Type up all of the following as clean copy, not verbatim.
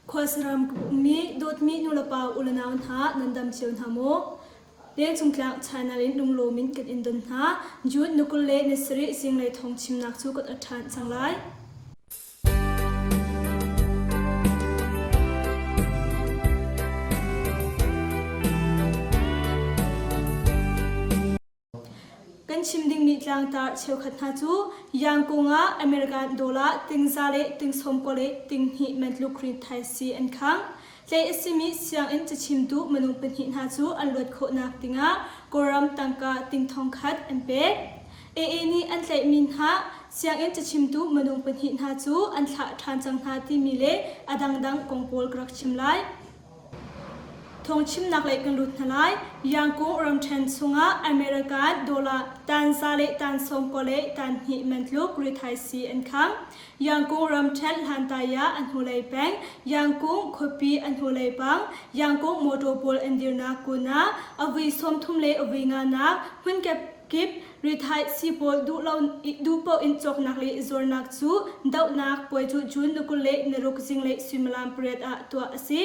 Khualsaram mi dawtmi nulepa ulenau hna nan dam cio hna maw? Lengcung tlang channel in lunglawm in kan in don hna. June nukul le ni sarih zinglei thawng chimnak cu kan ot ṭhan cang lai. Kan chim dingmi tlangtar cheukhat hna cu Yangkung ah American dollar tingza le tingsawmkua le tinghnih man tluk ritthai sii an khang. Tlaih a simi sianginn cachimtu minung pahnih hna cu an luat khawhnak dingah Kawlram tangka ting thongkhat an pek. AA nih an tlaihmi hna sianginn cachimtu minung pahnih hna cu an thlah ṭhan cang hna timi le a dangdang kong pawl ka rak chim lai. Thawngchimnak lei kan lut hna lai. Yangon ramṭhen chungah American dollar tan za le tan 90 le tan hnih man tluk rithai sii an khang. Yangon ramṭhen Hlantaya a hnulei peng, Yangon khuapi a hnulei pang, Yangon motor pawl an dirnak kun ah a vui 30 le a vui nganak hmunkip kip rithai sii pawl duh lo duh paoh in cawknak le zuarnak cu dohnak puai cu June ni 26 zinglei suimilam pariat ah tuah a si.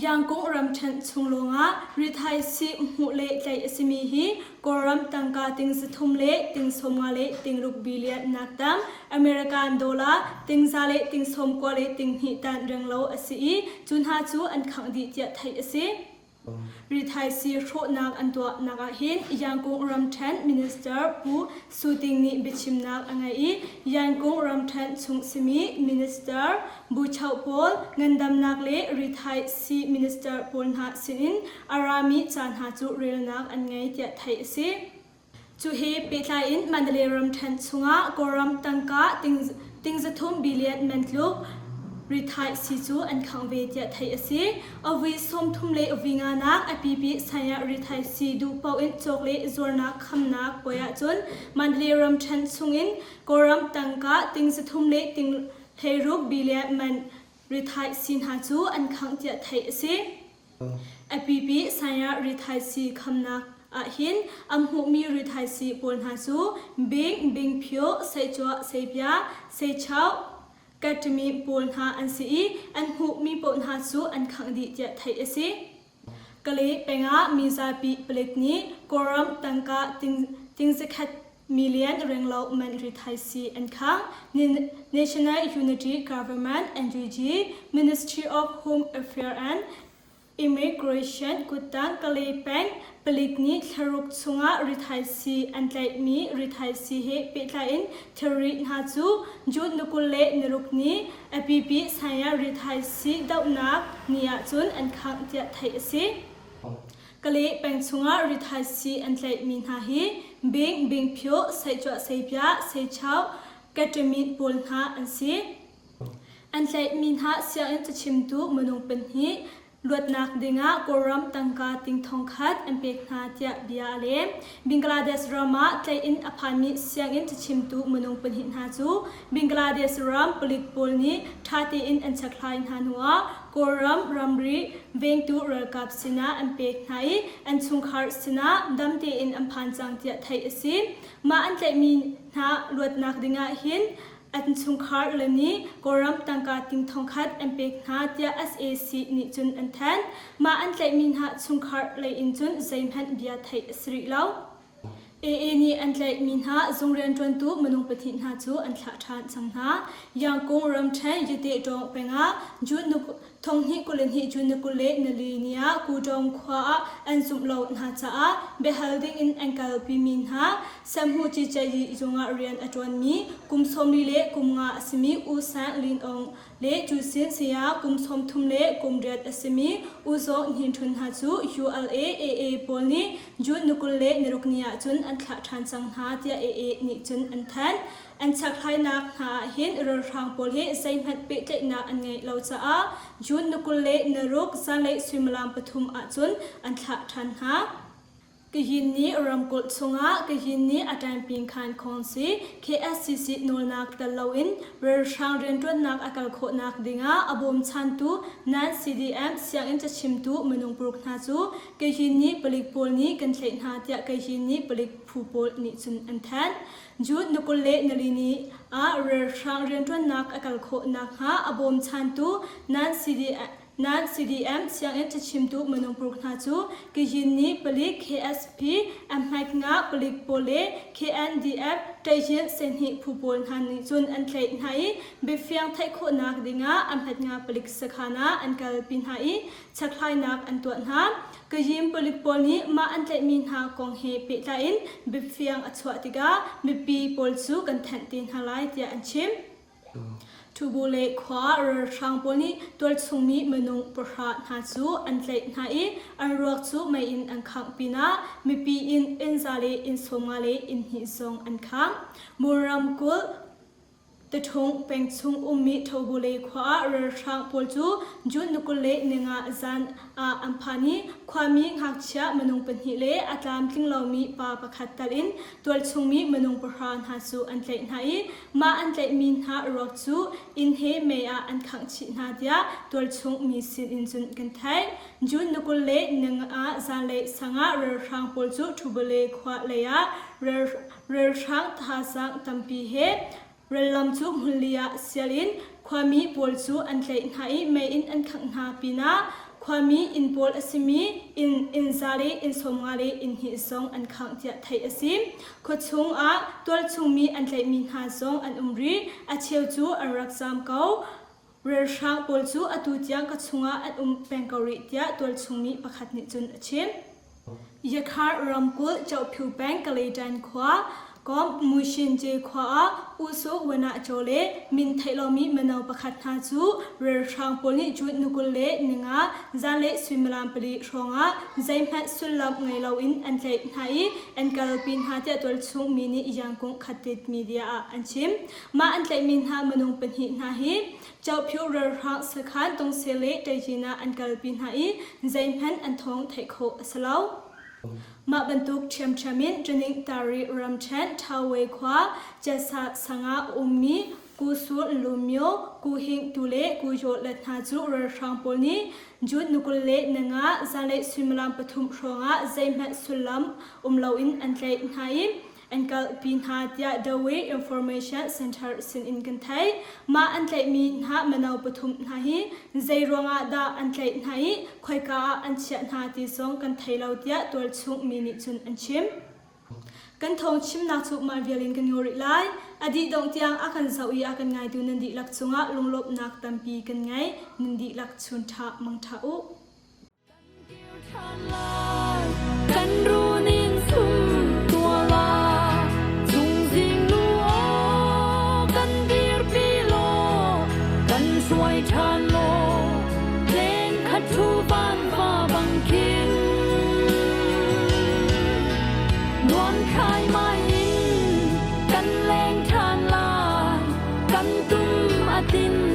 Yangon ramṭhen chung lawngah rithai sii hmuh le tlaih a simi hi Kawlram tangka ting zathum le ting 50 le ting ruk billion nak tam American dollar ting za le ting 90 le ting hnih tan renglo a si i cu hna cu an khangh dih tiah theih a si. Rithaisii hrawhnak an tuahnak ahhin Yangon ramṭhen Minister Pu Su Ting nih biachimnak a ngei i Yangon ramṭhen chung simi Minister Buchoh pawl ngandamnak le rithaisii minister pawl hna sinin a rami ca hna cu relnak an ngei tiah theih a si. Cu he pehtlai in Mandalay ramṭhen chungah Kawlram tangka ting zathum billion man tluk rithai sii cu an khangh ve tiah theih a si. A vui 30 le a vui nganak a pipi sanya rithai sii duh paoh in cawk le zuarnak khamnak puai ahcun Mandalay ramṭhen chungin Kawlram tangka ting zathum le ting 16 billion man rithai sii hna cu an khangh tiah theih a si. A pipi saya rithaisii khamnak ahhin an hmuhmi rithaisii pawl hna cu bing, bingphio, seicuah, seipia, seichau, ketamine pawl hna an si i an hmuhmi paoh hna cu an khangh dih tiah theih a si. Kalay peng ah mizapi palik nih Kawlram tangka ting zakhat million renglo man rithaisii an khang. National Unity Government NUG, Ministry of Home Affairs and Immigration kuttang Kalay peng palik nih thlaruk chungah rithaisii an tlaihmi rithaisii he pehtlai in thilri hna cu June ni 26 ni APP Saya rithaisii dohnak ni ahcun an khangh tiah theih a si. Kalay peng chungah rithaisii an tlaihmi hna hi bing, bingphio, seicuah seipia, seichau, ketamine pawl hna an si. An tlaihmi hna sianginn cachimtu minung pahnih luatnak dingah Kawlram tangka ting thongkhat an pek hna tiah bia a lem. Bangladesh ram ah tlaih in a phanmi sianginn cachimtu minung pahnih hna cu Bangladesh ram palik pawl nih ṭha tein an chekhlai hna hnuah Kawlram ramri vengtu ralkap sinah an pek hna i an chungkhar sinah dam tein an phan cang tiah theih a si. Mah an tlaihmi hna luatnak dingah hin an chungkhar le nih Kawlram tangka ting thongkhat an pek hna tiah sac nih cun an thanh. Mah an tlaihmi hna chungkhar lei in cun zeihmanh bia theih a si rih lo. AA nih an tlaihmi hna zung rianṭuantu minung pahnih hna cu an thlah ṭhan cang hna. Yangon ramṭhen Yate-tawng peng ah June 2022 June 24 ni ah Kutawng khua ah an zumh lo hna caah biahal dingin an kalpimi hna Samhu Cicayi zung ah rian a ṭuanmi kum 40 le kum nga a simi U Sang Lin Aung le cusin saya kum 30 le kum riat a simi U Zaw Hnin Htun hna cu ULA AA pawl nih June ni 26 ni ah cun an thlah ṭhan cang hna tiah AA nih cun an thanh. An chakhlainak hna ah hin ralhrang pawl hi zeihmanh pehtlaihnak an ngeih lo caah June ni 26 zanlei suimilam pathum ah cun an thlah ṭhan hna. Kayin nih ramkulh chungah Kayin nih a ṭanping khan khawngsi KSCC nawlnak tel loin ralhrang rianṭuannak a kal khawhnak dingah a bawmchantu nan CDM sianginn cachimtu minung paruk hna cu Kayin nih palik pawl nih kan tlaih hna tiah Kayin nih palik phu pawl nih cun an thanh. June ni 24 ni ah ralhrang rianṭuannak a kal khawh nakhnga a bawmchantu nan CDM Nan CDM sianginn cachimtu minung paruk hna cu Kayin nih palik KSP, Ahmaik nga palik pawl le KNDF Ṭaihyin sehhnih phu pawl hna nih cun an tlaih hna i biafiang theih khawhnak dingah Ahmet nga palik sakhan ah an kalpi hna i chekhlainak an tuah hna. Kayin palik pawl nih mah an tlaihmi hna kong he pehtlai in biafiang a chuah tikah mipi pawl cu kan thanh te hna lai tiah an chim. Ṭhubu le khua ralhrang pawl nih tualchungmi minung pahra hna cu an tlaih hna i an ruak cu mei in an khangh pinah mipi inn inn za le inn 50 le inn hnih zong an khangh. Mur ramkulh Taṭhung peng chung ummi Ṭhobu le khua ah ralhrang pawl cu June ni 25 zan ah an phan i khuami ngakchia minung pahnih le a tlamtling lomi pa pakhat tal in tualchungmi minung pahra hna cu an tlaih hna i Mah an tlaihmi hna ruak cu inn he mei ah an khangh chih hna tiah tualchung mi sinin cun kan theih. June ni 25 zanlei sang ah ralhrang pawl cu Thubale khua lei ah ralhrang thazaang tampi he rallam cu hmunli ah sial in khuami pawl cu an tlaih hna i mei in an khangh hna pinah khuami inn pawl a simi inn inn za le inn 50 le inn hnih zong an khangh tiah theih a si. Khuachung ah tualchungmi an tlaihmi hna zong an um rih. A cheu cu an rak zaam ko. Ralhrang pawl cu atu tiang ka chungah an um peng ko rih tiah tualchungmi pakhat nih cun a chim. Yakhar ramkulh Chohpyu peng Kalay-tan khua Kom Mushinje khua ah U Su Wana Chaw le min theih lomi mino pakhat hna cu ralhrang pawl nih June ni 25 zanlei suimilam pali hrawngah zeihmanh sullam ngei loin an tlaih hna i an kalpi hna tiah tualchung mi nih Yangkung Khatit media ah an chim. Mah an tlaihmi hna minung pahnih hna hi Chohpyu ralhrang sakhan Tungse le Ṭaijin ah an kalpi hna i zeihmanh an thawng theih khawh a si lo. Mah bantuk ṭhiamṭhiam in Ṭaning Tari ramṭhen Ṭhawe khua Jasa sang ah a ummi Ku Sur Lu Myo, Ku Hing Tu le Ku Yaw Let hna cu ralhrang pawl nih June ni 25 zanlei suimilam pathum hrawngah zeihmanh sullam um loin an tlaih hna i an kalpi hna tiah Dawei Information Center sinin kan theih. Mah an tlaihmi hna mino pathum hna hi zei ruangah dah an tlaih hna i khoika ah an chiah hna ti zong kan thei lo tiah tualchung mi nih cun an chim. Kan thawng chimnak cu mah vial in kan ngaw rih lai. A dih dongh tiang a kan zoh i a kan ngaitu nan dihlak cungah lunglawmhnak tampi kan ngei. Nan dihlak chun ṭha mang ṭha u. Kan runin sum tuala chungzing nu aw kan dirpi law kan hruai ṭhan law leng khat thu van va bang khin nuam khai mai in kan leng ṭhan lai kan tum a tin.